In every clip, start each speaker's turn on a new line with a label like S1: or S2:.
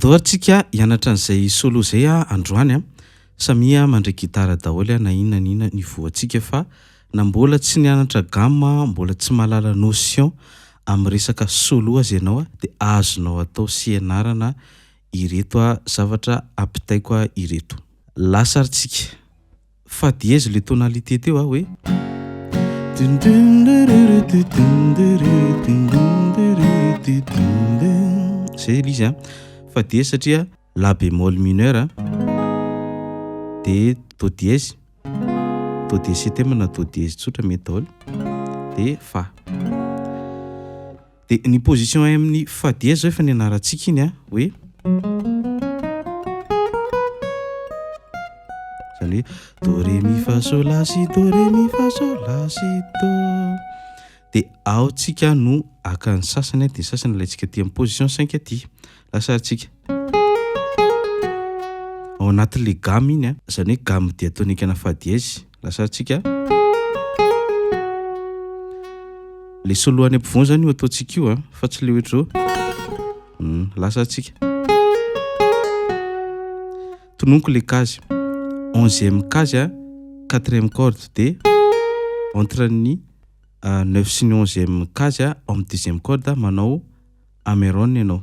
S1: Andao ary tsika hianatra an'izay solo izay androany a. Samia mandray gitara daholo na inona na inona niveau antsika fa na mbola tsy nianatra gamme, mbola tsy mahalala notion amin'ny resaka solo aza ianao dia azonao atao sy ianarana ireto zavatra ampitaiko ireto. Lasa ary tsika. Fa dièse le tonalité teo a hoe. Zay le izy a. Fa dièse satria la bémol mineur a, de do dièse, do dièse septième na do dièse tsotra mety daholo, de fa. De ny position amin'ny fa dièse zao efa nianarantsika iny a hoe zany hoe do ré mi fa sol la si do ré mi fa sol la si do. De ao tsika no haka ny sasany de ny sasany alaintsika aty amin'ny position cinq aty. Lasa ary tsika ao anatin'le gamme iny a, zany hoe gamme diatonique ana fa dièse. Lasa ary tsika le solo any ampovoany zany io ataontsika io a, fa tsy le ohatr'izao. Lasa ary tsika tononiko le case, onzième case a, quatrième corde de entre ny neuf sy ny onzième case a, ao amin'ny deuxième corde manao hammer-on ianao,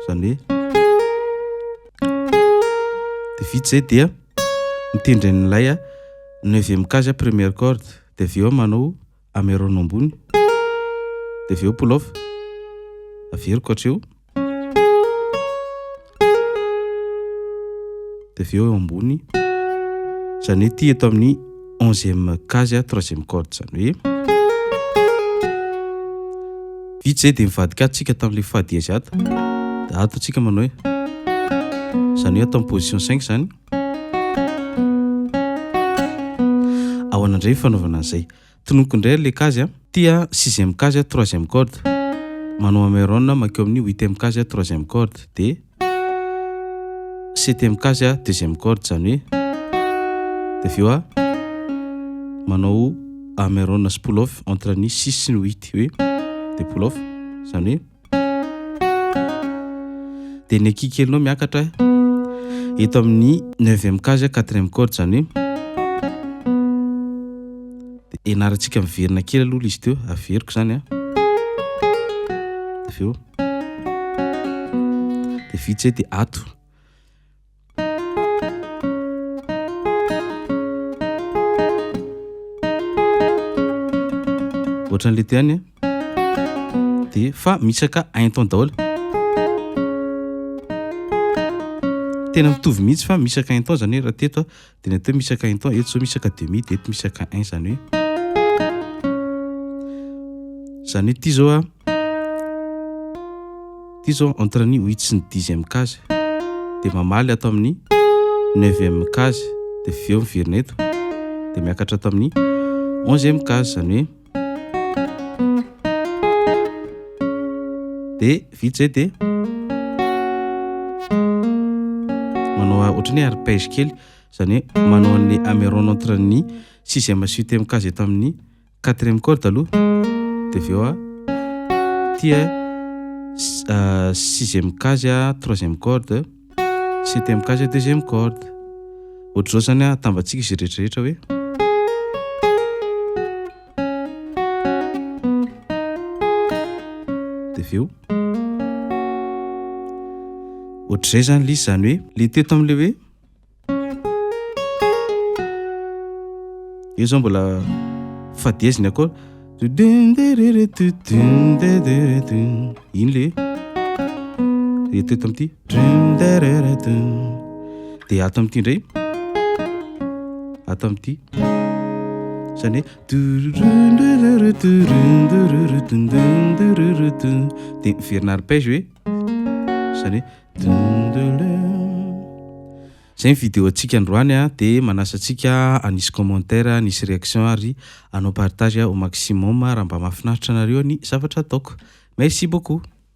S1: zany hoe de vita zay dia mitendry an'ilay neuvième case première corde de avy eo manao hammer-on ambony de avy eo pull off, averiko hatreo de avy eo eo ambony, zany hoe ty eto amin'ny onzième case troisième corde zany hoe vita zay de mivadika ato tsika tamin'le fa dièse ato de ato tsika manao hoe zany hoe atao amin'ny position cinq zany. Ahoana indray ny fanaovana an'izay? Tononiko indray le case a, ty a sixième case troisième corde, manao hammer-on mankeo amin'ny huitième case troisième corde de septième case deuxième corde zany hoe de avy eo a manao hammer-on sy pull off entre ny six sy ny huit hoe de pull off zany hoe de ny akikelinao miakatra eto amin'ny neuvième case quatrième corde zany hoe de ianarantsika miverina kely aloha le izy teo, averiko zany a, de avy eo de vita zay de ato. Ohatran'le teo ihany a, de fa misaka un ton daholo. Tena mitovy mihitsy fa misaka un ton zany hoe raha teto de ny atao hoe misaka un ton, eto zao misaka demi de eto misaka un zany hoe zany hoe ty zao a, ty zao entre ny huit sy ny dixième case de mamaly ato amin'ny neuvième case de avy eo miverina eto de miakatra ato amin'ny onzième case zany hoe de vita zay de manao ohatran'ny hoe arpège kely zany hoe manao an'le hammer-on entre ny sixième sy huitième case eto amin'ny quatrième corde aloha de avy eo a ty a sixième case troisième corde, septième case deuxième corde. Ohatr'izao zany a atambatsika izy rehetrarehetra hoe de avy eo ohatr'izay zany le izy zany hoe le teto am'le hoe io zao mbola fa dièse ny accord iny le le teto am'ty de ato am'ty indray ato am'ty zany hoe de miverina arpège hoe zany hoe Zay ny vidéo antsika androany a de manasa antsika hanisy commentaire, hanisy réaction ary hanao partage au maximum raha mba mahafinaritra anareo ny zavatra ataoko. Merci beaucoup.